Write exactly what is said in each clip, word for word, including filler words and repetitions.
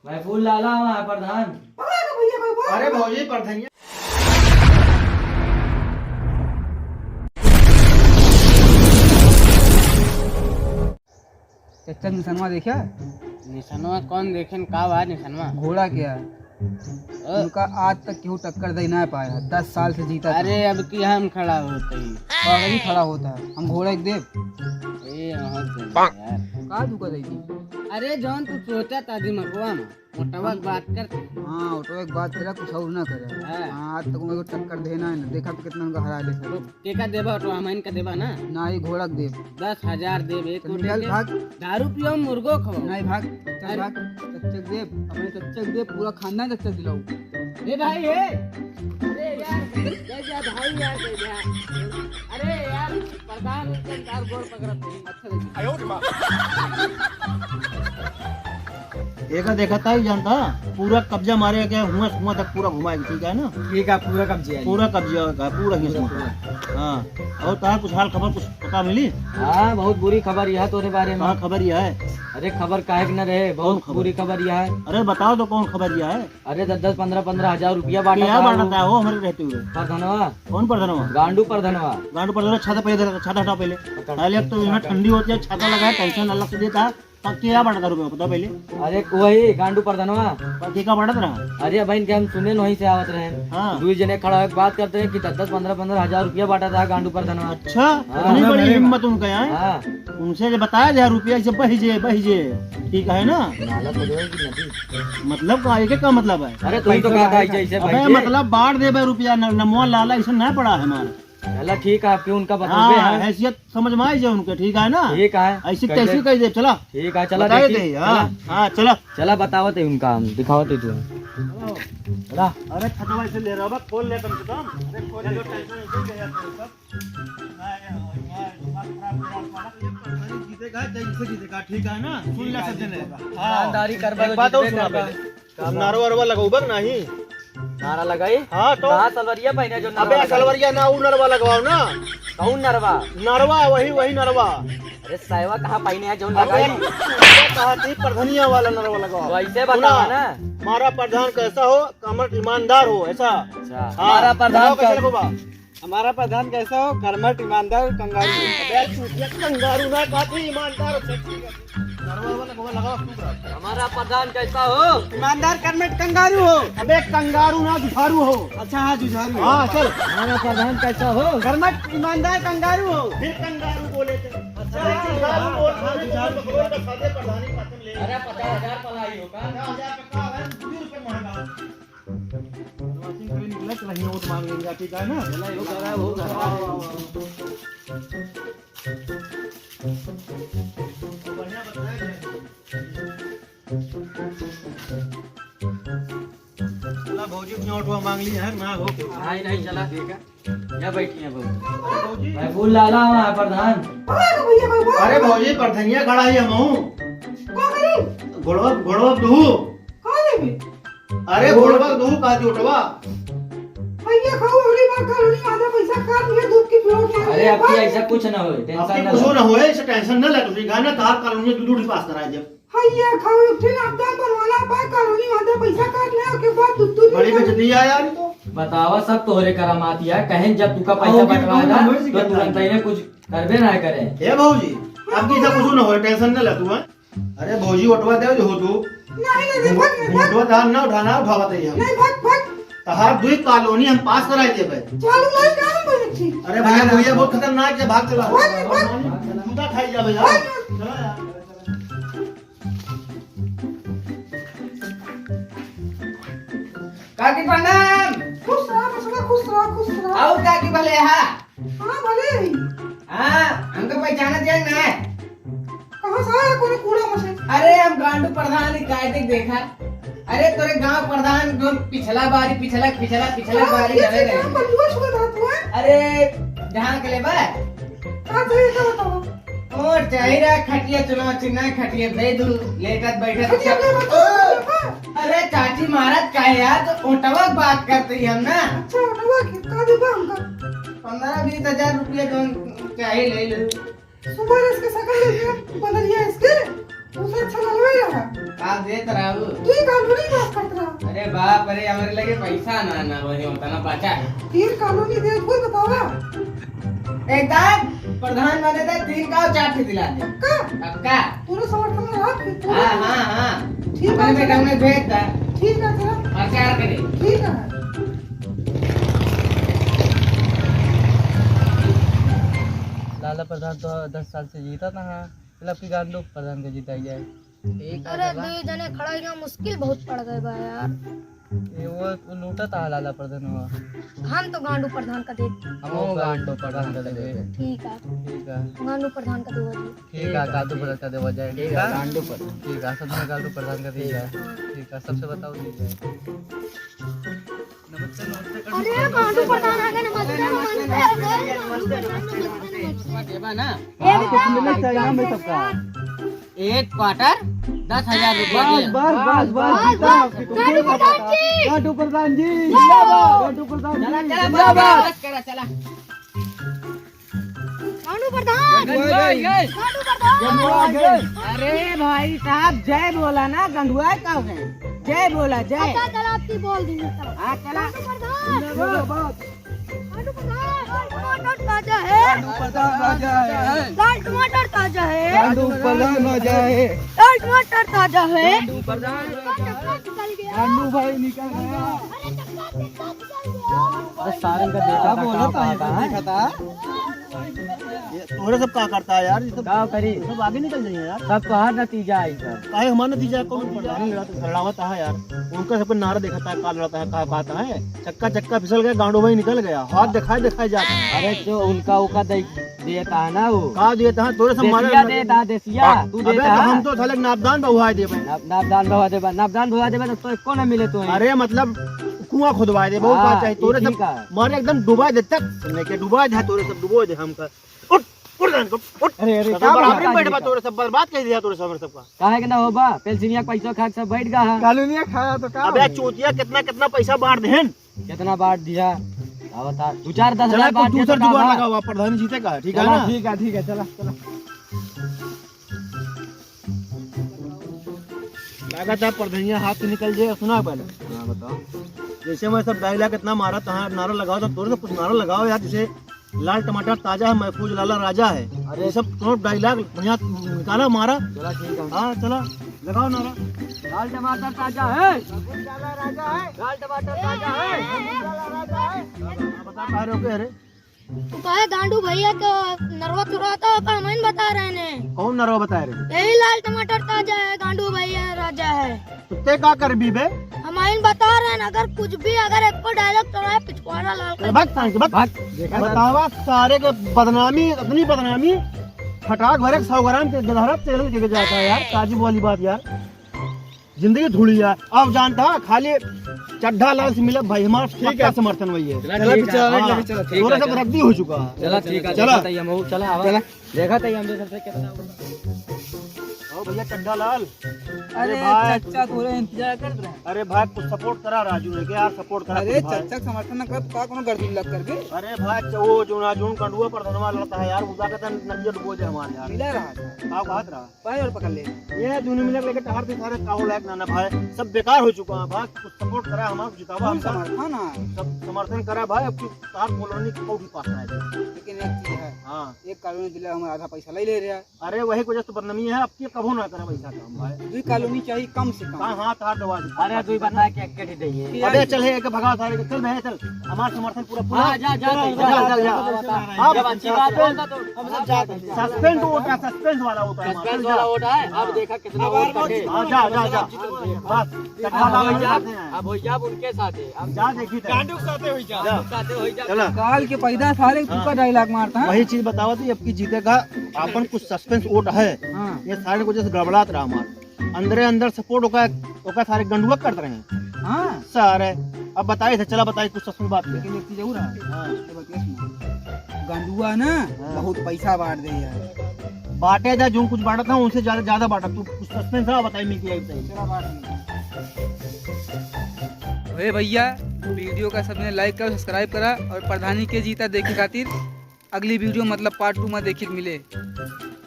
भाई फूल लाला, वहाँ प्रधान। अरे भौजी, प्रधानिया। चच्चा निशनवा देखा? निशनवा कौन देखेन, का बा निशनवा? घोड़ा के है। ओ। उनका आज तक केहू टक्कर दे ना पाया, दस साल से जीता था। अरे अब की हम खड़ा होते ही। और अभी खड़ा होता है, हम घोड़ा एक देव। ए, अहाँ के यार। का दुका दे दी? अरे जौन तू सोचा था दिमागवा में, ओटवा के बात करते। हाँ, ओटवा के बात करा, कुछ और ना करे। हाँ। हाँ, आज तक उनको टक्कर देना है ना, देखा तो कितना उनका हरा ले सके। केका देबा तो हमन का देबा ना? ना, ई घोड़ा के देब। दस हजार देब, एक तो कोटे निकल के भाग। दारू पियो, मुर्गो खाओ। नहीं भाग, चल अरे। भाग, चच्चा के देब, अपने चच्चा के देब, पूरा खानदान चच्चा दिलाऊ। ए भाई, ए। अरे यार, दे जा भाई यार, दे जा। अरे यार, प्रधान उनके यार गोड़ पकड़त नहीं। अच्छा लगे। एका देखा ताई जानता, पूरा कब्जा मारे के हुआ, हुआ तक पूरा घुमाए, ठीक है ना? ठीक है, पूरा कब्जा है। पूरा कब्जा का, पूरा हिस्सा। पूरा, पूरा। हाँ, और तार कुछ हाल खबर कुछ पता मिली? हाँ, बहुत बुरी खबर यह तोरे बारे में। हाँ, खबर यह है। अरे खबर काहे के न रहे, बहुत कौन खबर? बुरी खबर यह है। अरे बताओ तो कौन खबर यह है? अरे दस दस पन्द्रह पन्द्रह हजार रुपया बांटा क्या था बांटा वो। था वो हमारे रहते हुए? प्रधनवा। कौन प्रधनवा? गांडू प्रधनवा। गांडू प्रधनवा, छाता पहले, छाता हटाओ पहले। पकड़। पहले एक तो यहाँ ठंडी होती है, छाता लगा है, टेंशन अलग से देता है। हाँ, क्या बांटा था रुपया, बताओ पहले। अरे, वही गांडू प्रधानवा। पर के का बांटत रहा? अरे, भाई, इनके हम सुने न, वहीं से आवत रहे। हाँ। दुई जने खड़ा होके बात करते हैं कि दस दस, पन्द्रह पन्द्रह हजार रुपया बांटा था गांडू प्रधानवा। अच्छा, हाँ। इतनी बड़ी हिम्मत उनका यहाँ है? हाँ। उनसे जे बताया जाए, रुपया ऐसे बही जे, बही जे, ठीक है ना? नाला खोदवाई की नदी। मतलब का, एके का मतलब है? अरे, तू ही तो पैसा कहा था, है ऐसे, ऐसे अबे, बही जे। मतलब, बांट देबे रुपया, न-, नमवा लाला, ऐसे ना पड़ा है हमारा। चला ठीक है, आपके उनका बतावे हाँ, हैं। हैसियत समझ में आई जे उनके, ठीक है ना? ठीक है। ऐसी कैसे? तैसी कह दे, चला। ठीक है, चला बताए देखी, दे, हाँ, चला। हाँ, चला। चला बतावत है उनका, हम दिखावत है तू। चला। अरे खतवा ऐसे ले रहा बा, खोल ले कम से कम। अरे खोल ले। टेंशन ऐसे ले यार, सब। जीतेगा, जय से जीतेगा, ठीक है ना? सुन ले सब जने। हाँ। ईमानदारी करबा एक तो बात और जीतबे सुना करबा। पहले। नारवा वारवा लगौबा कि नाही? नारा लगाई? हाँ तो। कहाँ सलवरिया पहिने जो अबे नरवा लगाई? सलवरिया ना, ऊ नरवा लगवाओ ना। कौन नरवा? नरवा, वही, वही नरवा। अरे सायवा कहाँ पहिने है जो अबे, लगाई? वो कहा थी परधनिया वाला नरवा लगवाओ। वैसे बताओ सुना, ना। हमारा प्रधान कैसा हो? कमर ईमानदार हो, ऐसा। अच्छा। हाँ, हमारा प्रधान बताओ कैसे का लगवा? हमारा प्रधान कैसा हो? कर्मठ, ईमानदार, कंगारू। अबे चूतिया, कंगारू ना, बात ही ईमानदार हो। नरवा वाला गोबर लगाओ, खूब रहा। हमारा प्रधान कैसा हो? ईमानदार, कर्मठ, कंगारू हो। अबे कंगारू ना, जुझारू हो। अच्छा, हाँ, जुझारू हो। हाँ, चल। हमारा प्रधान कैसा हो? कर्मठ, ईमानदार, कंगारू हो। फिर कंगारू बोले थे। अच्छा, हाँ, जुझारू हाँ, बोल, हाँ, जुझारू। अरे पचास हजार पलाई हो का? पचास हजार का है, दो रुपये महंगा। नवासिन कभी निकला, चला हियाँ वोट मांग लेंगे, ठीक है ना? चला, यो करा, वो करा। बढ़िया बताया जाए। चला, भौजी, अपने वोटवा मांग ली है, ना हो के। नहीं, नहीं, चला, ठीक है। यहाँ बैठी है भौजी। अरे भौजी। भाई, फूल लाला, वहाँ प्रधान। अरे भैया, बाबा। अरे भौजी, प्रधानिया खड़ा ही हम हूँ। का करी? गोड़वा, गोड़वा दूँ। का लेबे? अरे, गोड़वा दूँ का जोटवा? भैया, खाओ, अगली बार कॉलोनी आधा पैसा काट लिया, दूध की प्लेट मार अरे, लिया, अब की बस। ऐसा कुछ ना होए, टेंशन अब की ना कुछ लो। ना होए, इसे टेंशन ना ले, तुझे गाना तार कॉलोनी में दूध पास कराए जब। भैया, खाओ, एक ठे नापदान बनवाना पाए, कॉलोनी आधा पैसा काट ले, ओके बाद दूध, दूध बड़ी निकाल। बेइज्जती है यार, ये तो। बतावा, सब तोहरे करामात है, कहें जब तुका पैसा और की बंटवाए कौन ना, नंबर से तो करता तुरंत है? ही ने कुछ करबे ना करे। ए भौजी, अब की ऐसा कुछ ना होए, टेंशन ना ले तू, हैं? अरे भौजी, ओटवा दे जो हो तू। नहीं, नहीं, नहीं, भाग, नहीं, भाग। ओटवा धान ना उठाना, उठावा तैयार। नहीं, भाग, भाग। तहार दुई कॉलोनी हम पास कराए देबे। झाड़ू लाई का हम बोले छी? अरे भैया, भैया बहुत खतरनाक है, भाग चला। भाग, भाग। जूता खाई जाबे यार। भाग। चला यार। काकी प्रणाम। खुश रहा, बचवा, खुश रहा, खुश रहा। और काकी भले हा? हाँ, भले ही। हाँ, हमका पहचानत है ना? कहाँ से आया कोनो कूड़ा में से? अरे, हम गांडू प्रधान ही काहे देख देखा। अरे, तोरे गांव प्रधान जो पिछला बारी, पिछला, पिछला, पिछला हाँ, बारी ये रहे चीज़ रहे। हम बलुआ छुआ था तू, हैं? अरे, जहाँ के ले बा। कहाँ से ये सब बताओ? और चाहिए खटिया चुनाव चिन्ह, खटिया दे दू, लेटत बैठत खटिया दे दू। अरे चाची महाराज का है यार, तो ओटवा की बात करते ही हम ना। अच्छा, ओटवा की, का देबा हमका? पन्द्रह बीस हजार रुपया जोन चाहे ले लो। सुबह इसके सकल ले लिया, बदलिया इसके। उसे अच्छा लगवे रहा। का देत रहू? तीन कॉलोनी पास करत रहा। अरे बाप रे, हमरे लगे पैसा ना, ना वही होता ना बचा है। तीन कॉलोनी दे, कोई बतावा। एकदम प्रधान बने थे, तीन का चार ठे दिला दे। पक्का? पक्का। पूरा समर्थन रहा फिर पूरा। हाँ, हाँ, हाँ। ठीक है, अपने बेटा उन्हें भेज दे। ठीक है, चला। प्रचार करे। ठीक है। लाला प्रधान तो दस साल से जीता था, हाँ। मतलब कि गांडू प्रधान के जिताई जाए। ठीक है, अरे, चला। दुई जने खड़ा यहाँ मुश्किल बहुत पड़ गए बा यार। ये वो, वो लूटत है लाला प्रधान हुआ। हम तो गांडू प्रधान का देब। हम वो गांडू प्रधान का देबे। ठीक है। ठीक है। गांडू प्रधान का देवा जी। ठीक है, गांडू प्रधान का देवा जाए। ठीक है, गांडू प्रधान। ठीक है, सबसे गांडू प्रधान का दी जाए। हाँ। ठीक है, सबसे बताओ दी जाए। नमस्ते, नमस्ते कर दो। अरे, गांडू प्रधान आ गए, नमस्ते, नमस्ते, नमस्ते, नमस्ते, नमस्ते। ये भी आप कितने में चाहिए भाई सबका? एक क्वार्टर दस हजार रुपया बस, दिया। बस, बस, बस, बस, जीता बस। आपकी तो गांडू कोई प्रधान जी। गांडू प्रधान जी। जिंदाबाद। गांडू प्रधान जी। चला, चला, जिंदाबाद। बस करा, चला। गांडू प्रधान। गंडुआ गए। गांडू प्रधान। गंडुआ गए। अरे भाई साहब, जय बोला ना, गंडुआ का है? जय बोला, जय। अच्छा, चला, आपकी बोल दी, चला। हाँ, चला। गांडू प्रधान। जिंदाबाद। गांडू प्रधान, लाल टमाटर ताजा है। गांडू प्रधान राजा है। लाल टमाटर ताजा है। गांडू प्रधान राजा है। लाल टमाटर ताजा है। गांडू प्रधान। चक्का निकल गया। गांडू भाई निकल गया। अरे, चक्का, चक्का निकल गया। अरे, सारन का देखा था, बोला कहाँ था, कहाँ था? देखा था। ये तोहरे सब का करता है यार, ये सब का करी? सब आगे निकल जाइए यार। सब तोहार नतीजा है सब। काहे हमारा नतीजा है? कौन नतीजा है? लड़ावत है यार, उनका सबका नारा देखता है, का लड़ता है, का बात है। चक्का चक्का फिसल गया, गांडू भाई निकल गया, हाथ दिखाए दिखाए जाता है। अरे जो उनका उका दे, देता है ना वो। का देता है? तोरे सब मारे देसिया देता है, देसिया। तू अबे देता तो है? हम तो साले नापदान बहुआ देबे। नाप-, नापदान बहुआ देबे, नापदान बहुआ देबे तो, तो एको ना मिले तो। अरे मतलब कुआं खुदवा दे, बहुत हाँ, बात चाहिए। तोरे सब मारे एकदम डुबा दे तक, सुनने के डुबा दे, तोरे सब डुबो दे हमका। उठ, उठ जान को, उठ। अरे, अरे, सब का बराबरी बात में बैठ है बा, का? तोरे सब बर्बाद कर दिया, तोरे सब, सबका। काहे के ना हो बा? पेंशनिया के पैसा खा के सब बैठ गया है। कॉलोनिया खाया तो का अबे हो गया? चूतिया, कितना, कितना पैसा बांट देहन? कितना बांट दिया? का बता, दो चार दस चला, हजार बांट कुछ दिया दूसर तो का जुगाड़ बा? लगावा, प्रधानी जीते का, ठीक है चला, ना? ठीक है, ठीक है, चला, चला। लागत है प्रधानिया हाथ से निकल जाए, सुना पहले। हाँ, बताओ। जैसे मैं सब डायलॉग इतना मारा, तहाँ नारा लगाओ, तो तोरे से कुछ नारा लगाओ यार, जैसे लाल टमाटर ताजा है, महफूज लाला राजा है। अरे। ये सब तो डायलॉग बढ़िया निकाला मारा। चला ठीक है। हाँ, चला, लगाओ नारा। लाल टमाटर ताजा है। महफूज लाला राजा है। लाल टमाटर ताजा है। महफूज लाला राजा है। बता पा रहे हो क्या रे? तू कहे गांडू भैया तो नरवा चुराता हो, का हमइन बता रहे ने? कौन नरवा बता रहे? यही लाल टमाटर ताजा है, गांडू भैया राजा है। तो ते का करबी बे? हमइन बता रहे हैं, अगर कुछ भी, अगर एको डायलॉग चलाए, पिछवाड़ा लाल कर भाग, भाग, भाग। बतावा सारे के बदनामी, इतनी बदनामी, फटाक भरे सौ ग्राम के गदहरा तेल के जाता है यार, काजू वाली बात यार। जिंदगी थोड़ी है। अब जानता है, खाली चड्ढा लाल से मिले भाई, हमारा ठीक पक्का है। समर्थन वही है। चला, चला, ठीक है। चला, हाँ। चला, ठीक है, तोरा सब चला। रद्दी हो चुका है। चला, ठीक है, चला। देखा था हम, चला, आवा। चला। देखा था हम, देखा था कितना होगा। आओ भैया, चड्ढा लाल। अरे अरे भाई। चच्चा, थोड़ा इंतजार कर रहे हैं। अरे भाई, कुछ सपोर्ट करा राजू ने, यार, सपोर्ट करा अरे कुछ भाई। चच्चा, समर्थन न कर, तो का कोनो गर्दी लग करके? अरे भाई, च-, वो जो ना, जो गंडुआ पर धनवा लड़ता है यार, वो जाकर नदिया डुबो दे हमारे यार। मिला रहा था। का बात रहा? भाई और पकड़ ले। ये दुनिया में लेके टहर दिखा रहे, का हो लायक ना, ना भाई, सब बेकार हो चुका है भाई, कुछ सपोर्ट करा हमारा, जितावा फुल हमका। समर्थन है। सब समर्थन करा भाई, अब की तार कॉलोनी को भी पास आए। लेकिन एक चीज है, हाँ। एक कॉलोनी दिला हमारा आधा पैसा ले ले रहा है। अरे वही वजह से बदनामी है, अब की कभो ना करा वैसा काम भाई। दुई कॉलोनी चाहिए कम से कम। हाँ, हाँ, तार दवा दे। अरे दुई बता के एक के दे ये। अबे चल, हे, एक भगा सारे के, चल बे, चल। हमार समर्थन पूरा, पूरा। हाँ, जा, जा, चल, जा, चल, जा, चल, जा। आप जब अच्छी बात बोलता तो हम सब जाते हैं। सस्पेंस वोट है, सस्पेंस वाला वोट है। सस्पेंस वाला वोट है, अब देखा कितना वोट कटे। हाँ, जा, जा, जा। बस, अब हो जा, अब हो जा, अब उनके साथ है, अब हो जा, अब उनके साथ है। अब जा, देखी तो। गांडू के साथे होई जा। जा। गांडू के साथे होई जा। चला। काल के पैदा सारे हाँ। तुका डायलॉग मारता है। वही चीज बतावा थी, अब की जीते का अपन कुछ सस्पेंस वोट है। हाँ। ये सारे को जैसे गड़बड़ात रहा हमारा। अंदरे अंदर सपोर्ट ओका, ओका सारे गंडुआ करत रहे हैं। हाँ। सारे, अब बताए थे, चला बताए कुछ ससुर बात है। लेकिन एक चीज और है। हाँ। ये बतिया सुना। गंडुआ ना, हाँ। बहुत पैसा बांट दे यार। बांटे जा, जो कुछ बांटा था, उनसे ज्यादा, ज्यादा बांटा। तू कुछ सस्पेंस रहा, बताए, मिलती है, बताइए। चला बात नहीं। ओए भैया, वीडियो का सबने लाइक करा, सब्सक्राइब करा और प्रधानी के जीता देखे खातिर अगली वीडियो मतलब पार्ट टू में देखे मिले।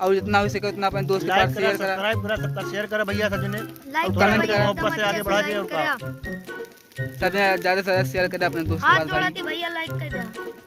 और जितना हो सके उतना अपने दोस्त के साथ share करा। Like करा, subscribe करा, सबका share करा भैया, सब जने। Like और करा comment भैया, करा। एकदम मोहब्बत से आगे बढ़ा जाए और का। सबसे ज्यादा से ज्यादा share करा अपने दोस्त के साथ भाई। हाथ जोड़ा थी भैया, like कर दे।